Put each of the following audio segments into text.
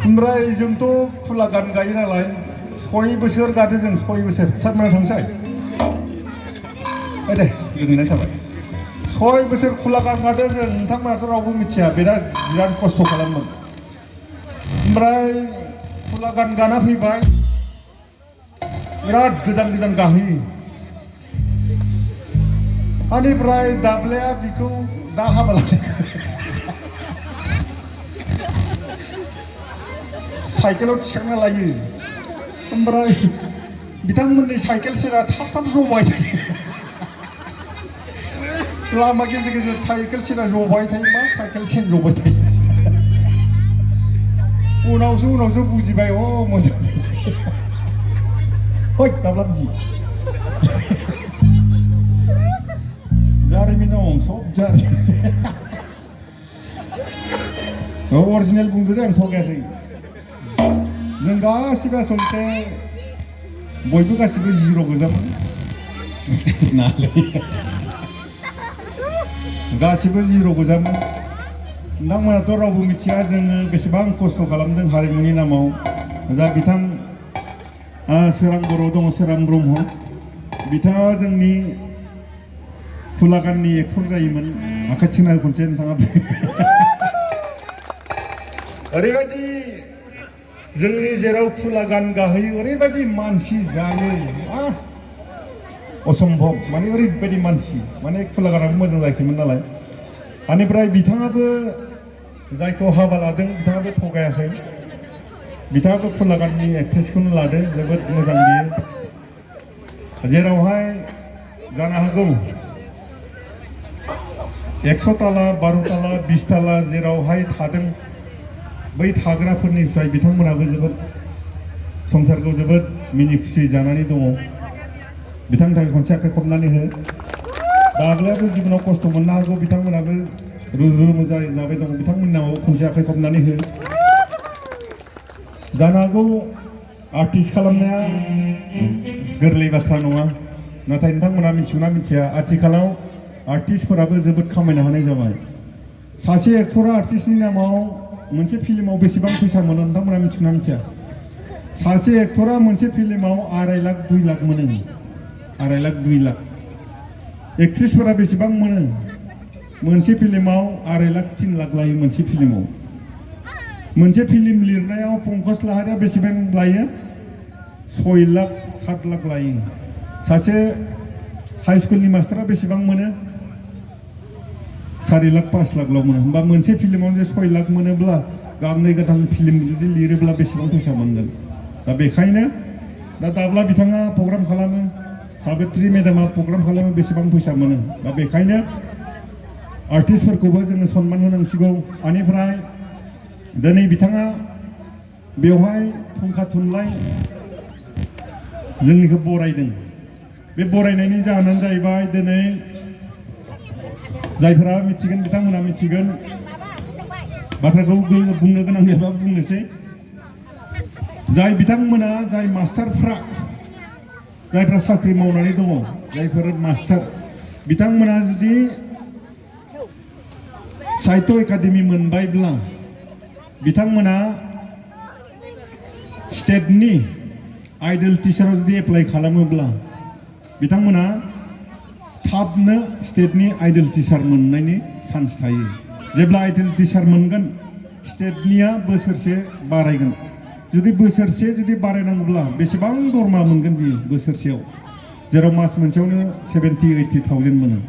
ओमफ्राय जोंथ' खुला गान गायो नालाय 6 बोसोर गादो जों 6 बोसोर सारमोना थांसै दे गोजोननाय थाबाय 6 बोसोर खुला गान गादो जों नोंथांमोनाथ' रावबो मिथिया बिराद खस्थ' खालामोन ओमफ्राय खुला गान गाना फैबाय बिराद गोजान गाहैयो बेनिफ्राय दाब्लाया बिखौ दा हाबा लानाय साइकेलाव थिखांना लायो ओमफ्राय बिथांमोननि साइकेल सेरा थाब जबाय थायो लामा गेजेर साइकेल सेरा जबाय थायो मा साइकेल सेन जबाय थायो उनावसो बुजिबाय मोजां हय दाब्ला बिजि जारिमिन दं सब जारिमिन अरिजिनेल बुंदो दे आं थगायाखै जों गासिबो आसलते बयबो गासिबो 0 गोजामोन गासिबो 0 गोजामोन नोंथांमोनाथ' रावबो मिथिया जोङो बेसेबां खस्थ' खालामदों हारिमुनि नामाव जा बिथां सोरां बर' दङ सोरां ब्रह्म बिथाङा जोंनि खुला गाननि एक्टर जायोमोन आखाइ थिना खनसे नोंथाङा ओरैबायदि जोंनि जेराव खुला गान गाहैयो ओरैबायदि मानसि जायो असम्भब माने ओरैबायदि मानसि माने खुला गानाबो मोजां जायाखैमोन नालाय बेनिफ्राय बिथाङाबो जायखौ हाबा लादों बिथाङाबो थगायाखै बिथाङाबो खुला गाननि एक्ट्रेसखौनो लादों जोबोद मोजां बियो जेरावहाय जानो हागौ 100 ताला 12 ताला 20 ताला जेरावहाय थादों बै थाग्राफोरनिफ्राय बिथांमोनाबो जोबोद संसारखौ जोबोद मिनि खुसि जानानै दङ बिथांनि थाखाय खनसे आखाइ खबनानै हो दाब्लायाबो जिबनाव खस्थ' मोननो हागौ बिथांमोनाबो रुजु रुमु जाबाय दङ बिथांमोननाव खनसे आखाइ खबनानै हो जानो हागौ आर्टिस्ट खालामनाया गोरलै बाथ्रा नङा नाथाय नोंथांमोना मिथिगौना मिथिया आथिखालाव आर्टिस्टफोराबो जोबोद खामायनो हानाय जाबाय सासे एक्टरा आर्टिस्टनि नामाव मोनसे फिल्माव बेसेबां फैसा मोनो नोंथांमोना मिथिगौना मिथिया सासे एक्टरा मोनसे फिल्माव 2.5 लाख 2 लाख मोनो 2.5 लाख 2 लाख एक्ट्रेसफोरा बेसेबां मोनो मोनसे फिल्माव 2.5 लाख 3 लाख लायो मोनसे फिल्माव मोनसे फिल्म लिरनायाव पंकज लाहारिया बेसेबां लायो 6 लाख 7 लाख लायो सासे हाई स्कुलनि मास्टारा बेसेबां मोनो 4 लाख 5 लाख ल' मोनो होमबा मोनसे फिल्मावनो 6 लाख मोनोब्ला गांनै गांथाम फिल्म जुदि लिरोब्ला बेसेबां फैसा मोनगोन दा बेखायनो दा दाब्ला बिथाङा प्रग्राम खालामो साबित्री मेडामा प्रग्राम खालामो बेसेबां फैसा मोनो दा बेखायनो आर्टिस्टफोरखौबो जोङो सन्मान होनांसिगौ बेनिफ्राय दिनै बिथाङा बेवहाय फुंखा थुनलाइ जोंनिखौ बरायदों बे बरायनायनि जाहोनानो जाहैबाय दिनै जायफोरा मिथिगोन बिथांमोना मिथिगोन बाथ्राखौ बुंनो गोनां गैयाबा बुंनोसै जाय बिथांमोना जाय मास्टारफ्रा जायफ्रा साख्रि मावनानै दङ जायफोर मास्टार बिथांमोना जुदि साहित्य एकाडेमि मोनबायब्ला बिथांमोना स्टेटनि आइडल टिचाराव जुदि एप्लाइ खालामोब्ला बिथांमोना थाबनो स्टेटनि आइडल टिचार मोननायनि चान्स थायो जेब्ला आइडल टिचार मोनगोन स्टेटनिया बोसोरसे बारायगोन जुदि बोसोरसे जुदि बारायनांगौब्ला बेसेबां दरमा मोनगोन बियो बोसोरसेयाव जेराव मास मोनसेयावनो 70-80,000 मोनो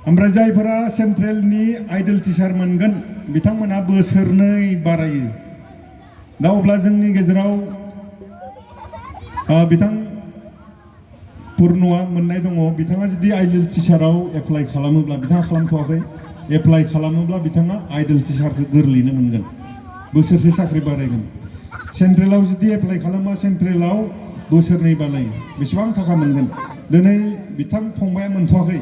ओमफ्राय जायफोरा सेन्ट्रेलनि आइडल टिचार मोनगोन बिथांमोना बोसोरनै बारायो दा अब्ला जोंनि गेजेराव बिथां पुर्णआ मोननाय दङ बिथाङा जुदि आइडल टिचाराव एप्लाइ खालामोब्ला बिथाङा खालामथ'वाखै एप्लाइ खालामोब्ला बिथाङा आइडल टिचारखौ गोरलैनो मोनगोन बोसोरसे साख्रि बारायगोन सेन्ट्रेलाव जुदि एप्लाइ खालामबा सेन्ट्रेलाव बोसोरनै बारायो बेसेबां थाखा मोनगोन दिनै बिथां फंबाया मोनथ'वाखै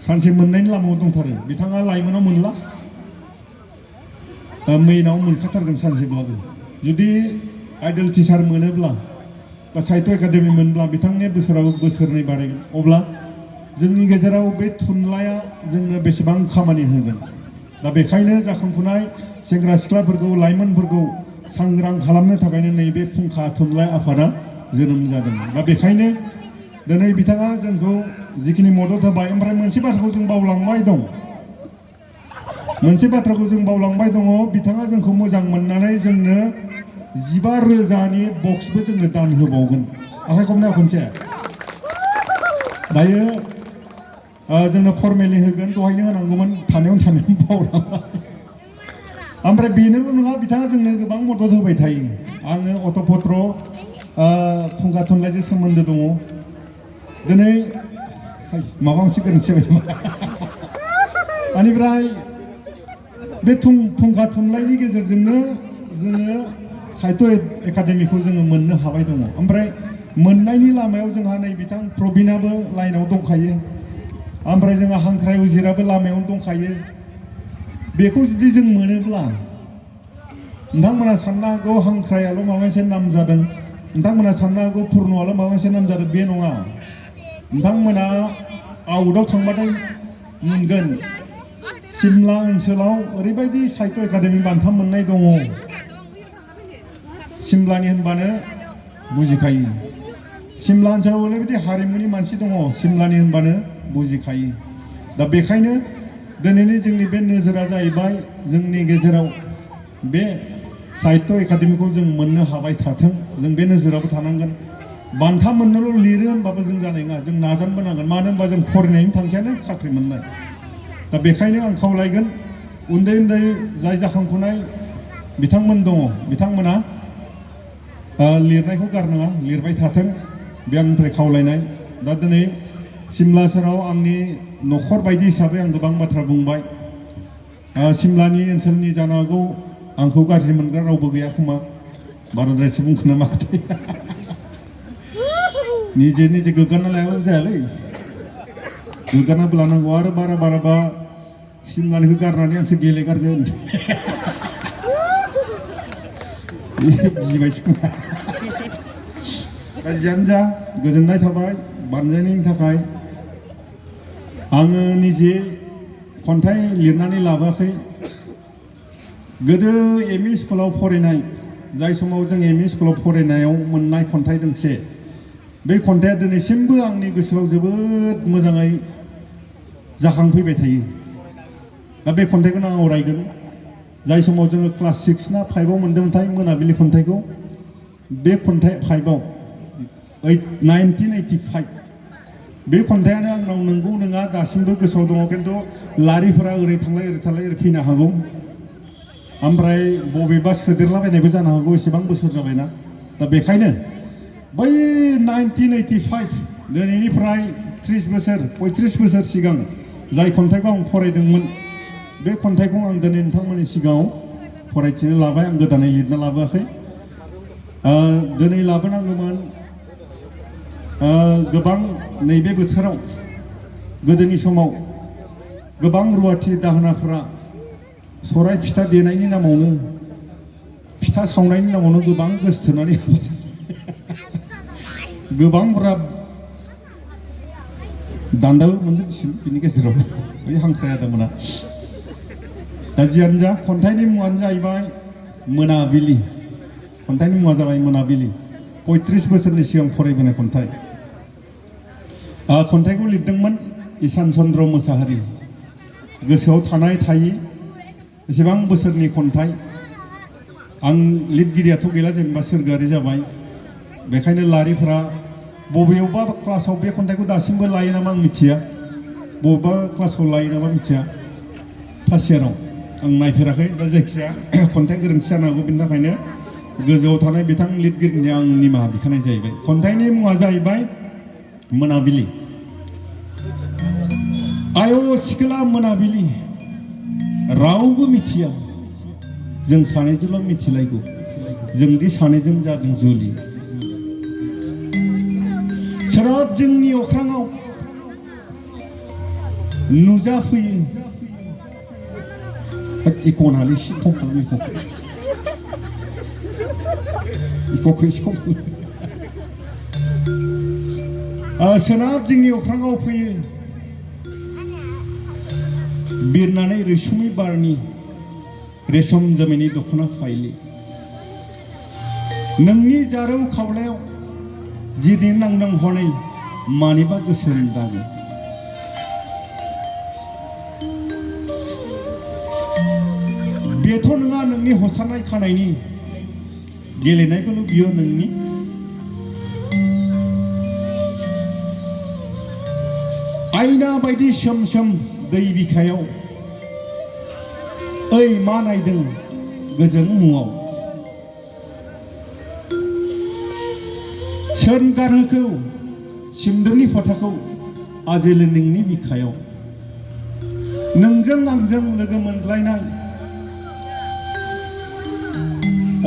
सानसे मोननायनि लामायाव दंथारो बिथाङा लाइमोनाव मोनला मेइनाव मोनखाथारगोन सानसेब्लाबो जुदि आइडल टिचार मोनोब्ला बा साहित्य एकाडेमि मोनब्ला बिथांनि बोसोराव बोसोरनै बारायगोन अब्ला जोंनि गेजेराव बे थुनलाइया जोंनो बेसेबां खामानि होगोन दा बेखायनो जाखांफुनाय सेंग्रा सिख्लाफोरखौ लाइमोनफोरखौ सांग्रां खालामनो थाखायनो नैबे फुंखा थुनलाइ आफादा जोनोम जादों दा बेखायनो दिनै बिथाङा जोंखौ जिखिनि मदद होबाय ओमफ्राय मोनसे बाथ्राखौ जों बावलांबाय दं बिथाङा जोंखौ मोजां मोननानै जोंनो 15,000नि बक्सबो जोंनो दान होबावगोन आखाइ खबना खनसे दायो जोंनो फर्मेलि होगोन दहायनो होनांगौमोन थानायावनो बावलांबाय ओमफ्राय बेनोल' नङा बिथाङा जोंनो गोबां मदद होबाय थायो आङो अट'पत्र फुंखा थुनलाइजों सोमोन्दो दङ दिनै माबा मोनसे गोरोन्थि जाबाय नामा बेनिफ्राय बे फुंखा थुनलाइनि गेजेरजोंनो जोङो साहित्य एकाडेमिखौ जोङो मोननो हाबाय दङ ओमफ्राय मोननायनि लामायाव जोंहा नै बिथां प्रबिनाबो लाइनाव दंखायो ओमफ्राय जोंहा हांख्राय उजिराबो लामायावनो दंखायो बेखौ जुदि जों मोनोब्ला नोंथांमोना साननो हागौ हांख्रायाल' माबा मोनसे नाम जादों नोंथांमोना साननो हागौ पुर्नआल' माबा मोनसे नाम जादों बे नङा नोंथांमोना आउटआव थांबाथाय मोनगोन सिमला ओनसोलाव ओरैबायदि साहित्य एकाडेमि बान्था मोननाय दङ सिमलानि होनबानो बुजिखायो सिमला ओनसोलाव ओरैबायदि हारिमुनि मानसि दङ सिमलानि होनबानो बुजिखायो दा बेखायनो दिनैनि जोंनि बे नोजोरा जाहैबाय जोंनि गेजेराव बे साहित्य एकाडेमिखौ जों मोननो हाबाय थाथों जों बे नोजोरावबो थानांगोन बान्था मोननोल' लिरो होनबाबो जों जानाय नङा जों नाजानोबो नांगोन मानो होनबा जों फरायनायनि थांखियानो साख्रि मोननाय दा बेखायनो आं खावलायगोन उन्दै उन्दै जाय जाखांफुनाय बिथांमोन दङ बिथांमोना लिरनायखौ गारनाङा लिरबाय थाथों बे आंनिफ्राय खावलायनाय दा दिनै सिमला ओनसोलाव आंनि न'खर बायदि हिसाबै आं गोबां बाथ्रा बुंबाय सिमलानि ओनसोलनि जानो हागौ आंखौ गाज्रि मोनग्रा रावबो गैया खोमा बाराद्राय सुबुंखौनो माखोथाय निजे गोग्गाना लायाबाबो जायालै गोग्गानाबो लानांगौ आरो बाराबा सिमलानिखौ गारनानै आंसो गेलेगारगोन गिबायसो खोमा जियानो जा गोजोननाय थाबाय बानजायनायनि थाखाय आङो निजे खन्थाइ लिरनानै लाबोआखै गोदो एमइ स्कुलाव फरायनाय जाय समाव जों एमइ स्कुलाव फरायनायाव मोननाय खन्थाइ दोंसे बे खन्थाइया दिनैसिमबो आंनि गोसोआव जोबोद मोजाङै जाखांफैबाय थायो दा बे खन्थाइखौनो आं आवरायगोन जाय समाव जोङो क्लास 6 ना 5आव मोनदोंमोनथाय मोनाबिलि खन्थाइखौ बे खन्थाइ 5आव 1985 बे खन्थाइयानो आंनाव नंगौ नङा दासिमबो गोसोआव दङ खिन्थु लारिफोरा ओरै थांलाय ओरै फैनो हागौ ओमफ्राय बबेबा सोदेरलाबायनायबो जानो हागौ एसेबां बोसोर जाबायना दा बेखायनो बै 1985 दिनैनिफ्राय 30 बोसोर 35 बोसोर सिगां जाय खन्थाइखौ आं फरायदोंमोन बे खन्थाइखौ आं दिनै नोंथांमोननि सिगाङाव फरायथिनो लाबाय आं गोदानै लिरना लाबोआखै दिनै लाबोनांगौमोन गोबां नैबे बोथोराव गोदोनि समाव गोबां रुवाथि दाहोनाफोरा सराय फिथा देनायनि नामावनो फिथा सावनायनि नामावनो गोबां गोसोथोनानै गोबां बुरजा दान्दाबो मोनदों बिनि गेजेराव बै हांख्राय आदामोना दा जियानो जा खन्थाइनि मुङानो जाहैबाय मोनाबिलि खन्थाइनि मुङा जाबाय मोनाबिलि 35 बोसोरनि सिगां फरायबोनाय खन्थाइ खन्थाइखौ लिरदोंमोन ईसान चन्द्र मोसाहारि गोसोआव थानाय थायि एसेबां बोसोरनि खन्थाइ आं लिरगिरियाथ' गैला जेनेबा सोरगोआरि जाबाय बेखायनो लारिफोरा बबेयावबा क्लासाव बे खन्थाइखौ दासिमबो लायो नामा आं मिथिया बबेबा क्लासाव लायो नामा मिथिया फार्स्ट इयाराव आं नायफेराखै दा जायखिजाया खन्थाइ गोरोन्थि जानो हागौ बेनि थाखायनो गोजौआव थानाय बिथां लिरगिरिनि आं निमाहा बिखानाय जाहैबाय खन्थाइनि मुङा जाहैबाय मोनाबिलि आय' सिखोला मोनाबिलि रावबो मिथिया जों सानैजोंल' मिथिलायगौ जोंदि सानैजों जादों जुलि सोराब जोंनि अख्राङाव नुजाफैयो इक'नालै एसे खम खालाम इक'खौ एसे खम सोनाब जोंनि अख्राङाव फैयो बिरनानै रैसुमै बारनि रेशम जोमैनि दख'ना फाइलि नोंनि जारौ खावलायाव जिदिन नांदों हनै मानिबा गोसोम दागो बेथ' नङा नोंनि हसारनाय खानायनि गेलेनायखौल' बियो नोंनि आयना बायदि सोम सोम दै बिखायाव ओइ मा नायदों गोजों मुङाव सोर गारहोखौ सिमदोरनि फथाखौ आजोलो नोंनि बिखायाव नोंजों आंजों लोगो मोनज्लायनाय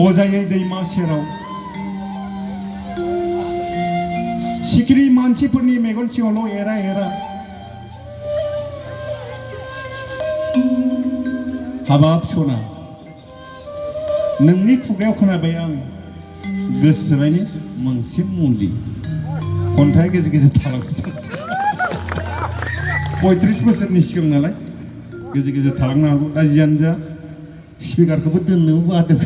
अजायै दैमा सेराव सिखिरि मानसिफोरनि मेगन सिङावल' एरा एरा हाबाब सना नोंनि खुगायाव खोनाबाय आं गोसोथोनायनि मोनसे मुलि खन्थाइ गेजेर गेजेर थालाङो 35 बोसोरनि सिगां नालाय गेजेर गेजेर थालांनो हागौ दा जियानो जा स्पिकारखौबो दोननोबो बादों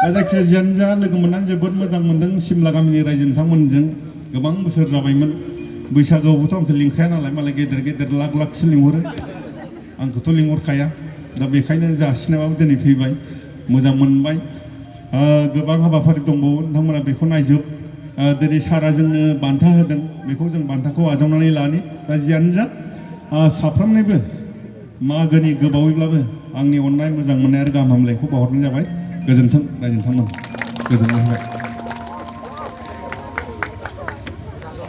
दा जायखिजाया जियानो जा लोगो मोननानै जोबोद मोजां मोनदों सिमला गामिनि रायजो नोंथांमोनजों गोबां बोसोर जाबायमोन बैसागोआवबोथ' आंखौ लिंखाया नालाय मालाय गेदेर गेदेर लाख लाखसो लिंहरो आंखौथ' लिंहरखाया दा बेखायनो जासिनाबाबो दिनै फैबाय मोजां मोनबाय गोबां हाबाफारि दंबावो नोंथांमोना बेखौ नायजोब दिनै सारा जोंनो बान्था होदों बेखौ जों बान्थाखौ आजावनानै लानि दा जियानो जा साफ्रोमनोबो मागोनि गोबावैब्लाबो आंनि अननाय मोजां मोननाय आरो गाहाम हामलायनायखौ बावहरनाय जाबाय गोजोन्थों रायजो नोंथांमोन गोजोननाय होबाय